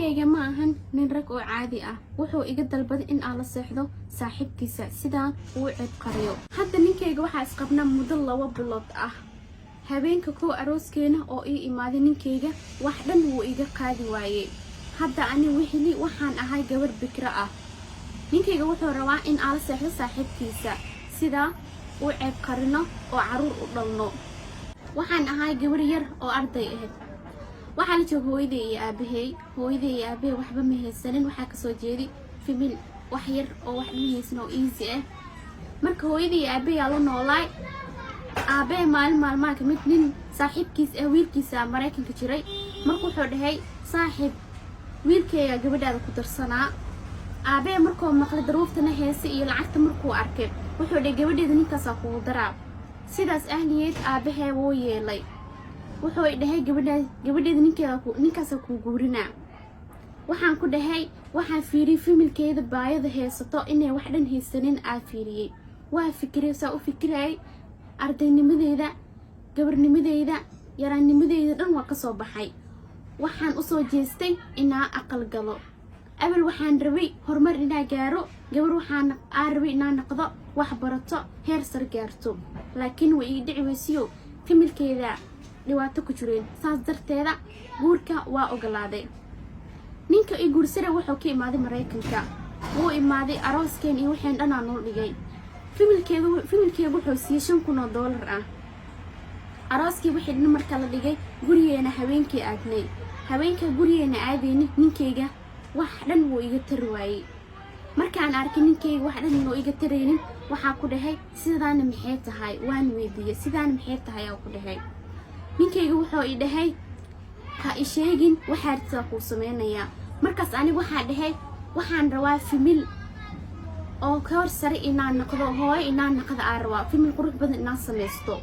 Ninkayga ma ahan nin rag oo caadi ah. Wuxuu iga dalbaday in aan la seexdo saaxiibkiisa sidaan uu ceeb qariyo. Hadda ninkayga waxaa isqabnaa muddo 2 bilood ah. Habeenka kow arooskeena oo ii imaaday, ninkayga wax dhan wuu iga qaadi waayey. Hadda ani wixili waxaan ahay gabar bikro ah. Ninkayga wuxuu rabaa in aan la seexdo saaxiibkiisa sidaa uu ceeb qarino oo caruur u dhalno. Waxaan ahay gabar yar oo arday ahayd. Waxaa la jooga hooyaday iyo aabahey. Hooyaday iyo aabahey waxba ma haysanin. Waxaa kasoo jeeday family wax yar oo waxba ma haysan oo easy ah. Marka hooyaday iyo aabahey aa la noolaay. Aabahey maalin maalmaha kamid nin saaxiibkiis ah wiilkiisa Maraykanka jiray. Marka wuxuu dhahay, "Saaxiib, wiilkayga gabadhaada ku darsanaa." Aabahey markuu maqlay daruuftana heese iyo lacagta markuu arkay, wuxuu dhahay, "Gabadheeda ninkaasaa kugu daraa." Sidaas ahliyeed aabahee wuu yeelay. Wuxuu dhahay, "Gabadhaa, gabadheeda ninkeeda, ninkaasaa kuu guurinaa." Waxaan ku dhahay, waxaan fiiriyey familkeeda baayada haysato, inay wax dhan haysanin aa fiiriyey. Waa fikiray, saa u fikirayay, ardaynimadeyda, gabarnimadeyda, yaraannimadeyda dhan waa kasoo baxay. Waxaan usoo jeestay inaa aqal galo. Awal waxaan rabay horumar inaa gaaro. Gabar waxaan aa rabay inaa noqdo wax barato, heer sar gaarto, laakiin way ii dhici weysiyo, familkeeda dhibaato ku jireen. Saas darteeda guurka waa ogolaaday. Ninka i guursara wuxuu ka imaaday Maraykanka. Wuu imaaday, arooskeen iyo waxeen dhanaa noo dhigay. Familkeedu, familkeegu wuxuu siiyey $5,000 ah. Arooskii wixii dhan marka la dhigay, gurigeena habeenkii aadnay. Habeenka gurigeena aadayni, ninkayga wax dhan wuu iga tari waayey. Markaan arkay ninkayga wax dhan inuu iga taraynin, waxaa ku dhahay, "Sidaana maxay tahay?" Waan weydiiyey, "Sidaana maxay tahay?" aa ku dhahay. Ninkayga wuxuu i dhahay, "Ha i sheegin, waxaa rabtaa kuu sameynayaa." Markaas aniga waxaa dhahay, waxaan rabaa family oo ka hor sare inaan noqdo, hooyo inaan noqdo aan rabaa, family qurux badan inaan samaysto.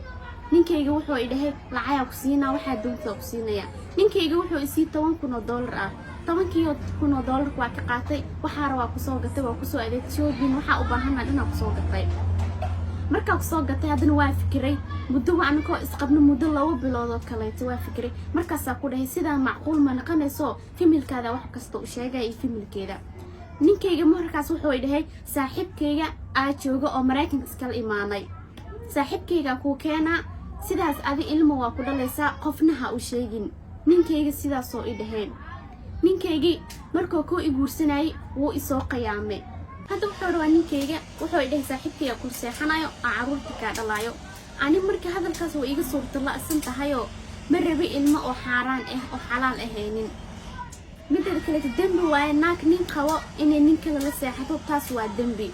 Ninkayga wuxuu i dhahay, "Lacagaa ku siinaa, waxaa doontaa ku siinaya." Ninkayga wuxuu isii $10,000 ah. Tobankii kun oo doolarka waa ka qaatay. Waxaa rabaa kusoo gatay, waa kusoo adeeg, shopping waxaa u baahanaa dhanaa kusoo gatay. Markaa kusoo gatay, haddana waa fikiray muddo. Waa anakoo isqabno muddo 2 bilood oo kaleeto. Waa fikiray. Markaasaa ku dhahay, "Sidaa macquul ma naqanayso, familkaada wax kasta u sheegaya iyo familkeeda." Ninkayga markaas wuxuu dhahay, "Saaxiibkayga aa jooga oo Maraykanka iskala imaanay, saaxiibkayga kuu keenaa, sidaas adi ilma waa ku dhalaysaa, qofna ha u sheegin." Ninkayga sidaasoo i dhaheen. Ninkaygii markuu kuu i guursanayay wuu isoo qayaamay. Hadda wuxuu rabaa, ninkayga wuxuu i dhahay, "Saaxiibkayga kul seexanayo aa carruurta kaa dhalaayo." Ani marka hadalkaas waa iiga suurta la-san tahayoo ma rabi ilmo oo xaaraan ah oo xalaal ahaynin. Mideeda kaleeto, dembi waaye naag nin qabo inay nin kale la seexato, taas waa dembi.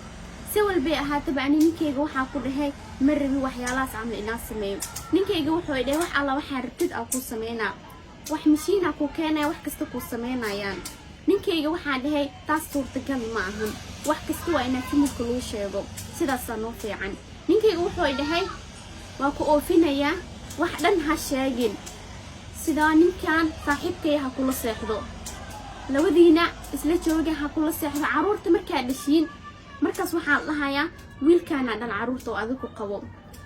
Si walbay ahaataba, ani ninkayga waxaa ku dhahay, ma rabi waxyaalahaas camal inaa sameeyo. Ninkayga wuxuu i dhahay, "Wax alla waxaa rabtid aa kuu sameynaa, wax mashiinaa kuu keenaya, wax kasta kuu sameynayaan." Ninkayga waxaa dhahay, "Taas suurtagal ma ahan, wax kasta waa inaa familka lagu sheego, sidaasaa noo fiican." Ninkayga wuxuu i dhahay, "Waa ku oofinayaa, wax dhan ha sheegin, sidaa ninkan saaxiibkaya ha kula seexdo, labadiina isla jooga, ha kula seexdo. Carruurta markaa dhashiin, markaas waxaa dhahayaa wiilkaana dhal carruurta oo adigu qabo.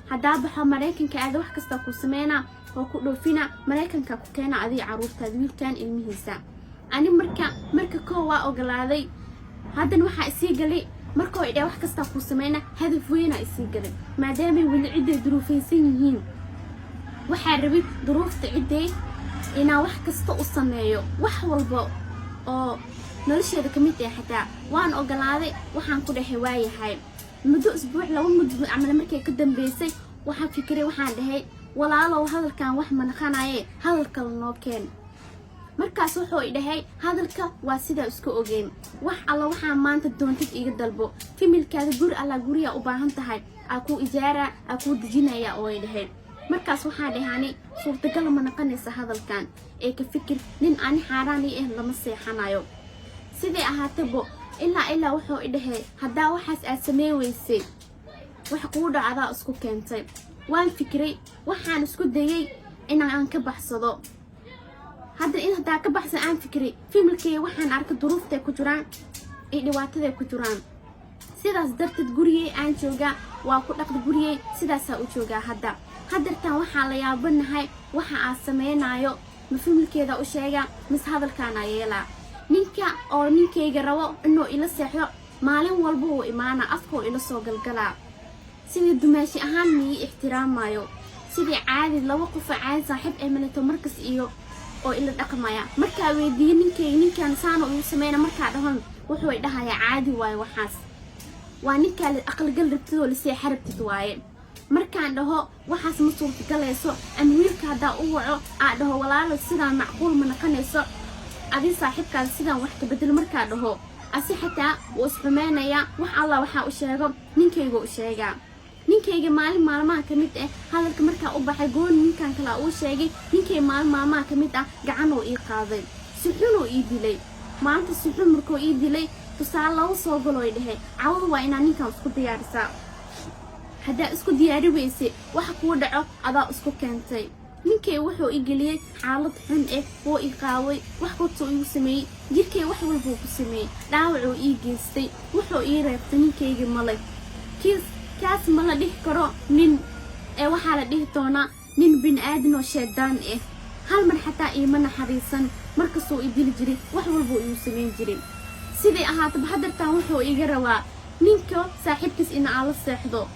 Haddaa baxo Maraykanka aada, wax kastaa kuu sameynaa oo ku dhoofina, Maraykanka ku keena adiga carruurtaada, wiilkan ilmihiisa." Ani marka koo waa ogolaaday. Haddana waxaa isii galay, markoo idhaa wax kastaa kuu sameyna, hadaf weynaa isii galay. Maadaamay weli cidday duruufaysan yihiin, waxaa rabay duruufta ciddey inaa wax kasta u sameeyo, wax walba oo nolosheeda ka mid ah xataa. Waan ogolaaday. Waxaan ku dhahay, "Waayahay." Muddo isbuuc, 2 muddo camal markay ka dambeysay, waxaan fikiray. Waxaan dhahay, "Walaalow, hadalkan wax ma naqanaye, hadal kale noo keen." Markaas wuxuu i dhahay, "Hadalka waa sidaa isku ogeyn. Wax alla waxaa maanta doontid iga dalbo, familkaada guri alla guriyaa u baahan tahay aa kuu ijaara, aa kuu dejinaya," oo i dhahay. Markaas waxaa dhahay, "Ani suurtagal ma naqanaysa hadalkan ee ka fikir, nin ani xaaraan ii ah lama seexanayo." Siday ahaatabo, ilaa wuxuu i dhahay, "Haddaa waxaas aad sameyn weysay, wax kugu dhacdaa isku keentay." Waan fikiray. Waxaan isku dayay inaan ka baxsado. Hadda in haddaa ka baxsan aan fikiray, familkeyga waxaan arkay duruuftay ku jiraan iyo dhibaataday ku jiraan. Sidaas darteed gurigey aan joogaa, waa ku dhaqda gurigey, sidaasaa u joogaa hadda. Hadeertaan waxaa la yaabanahay waxa aan sameynaayo. Ma familkeeda u sheegaa mise hadalkaana yeelaa? Ninka oo ninkayga rabo inuu ila seexdo, maalin walba uu imaanaa, afkuu ila soo galgalaa. Sidii dumaashi ahaan mii ixtiraamayo, sidii caadi laba qofoo caadi saaxiib ee maleto markas iyo oo ila dhaqmaya. Markaa weydiiye ninkayga, ninkan saana igu sameyna, markaa dhahon, wuxuu i dhahayaa caadi waayo, waxaas waa ninkaa la aqalgal rabtid oo la seexa rabtid waaye. Markaan dhaho waxaas ma suurtagalayso, ama wiilka haddaa u waco aa dhaho, walaalo, sidaan macquul ma naqanayso, adi saaxiibkaada sidaan wax ka bedel, markaa dhaho, asi xataa wuu isxumeynayaa. Wax Allah waxaa u sheego ninkayga u sheegaa. Ninkayga maalin maalmaha ka mid ah hadalka markaa u baxay gooni ninkan kalea uu sheegay. Ninkay maalin maalmaha ka mid ah gacanuu ii qaaday, si xunuu ii dilay maalinta. Si xun markuu ii dilay, tusaale laba soo galooy dhehe, cawada waa inaa ninkan isku diyaarisaa. Haddaa isku diyaari weyse, waxa kuu dhaco adaa isku keentay. Ninkay wuxuu i geliyey xaalad xun ah, wuu i qaaway, wax kastuu igu sameeyey, jirkay wax walbuu ku sameeyey, dhaawacuu ii geystay. Wuxuu ii reebtay ninkayga male kiis kaas ma la dhihi karo nin ee waxaa la dhihi doonaa nin bini aadan oo shaydaan ah. Hal mar xataa iima naxariisan, markastuu i dili jiray, wax walbuu igu samayn jiray. Siday ahaataba, hadartaan wuxuu iga rabaa ninka saaxiibkiis ina aan la seexdo.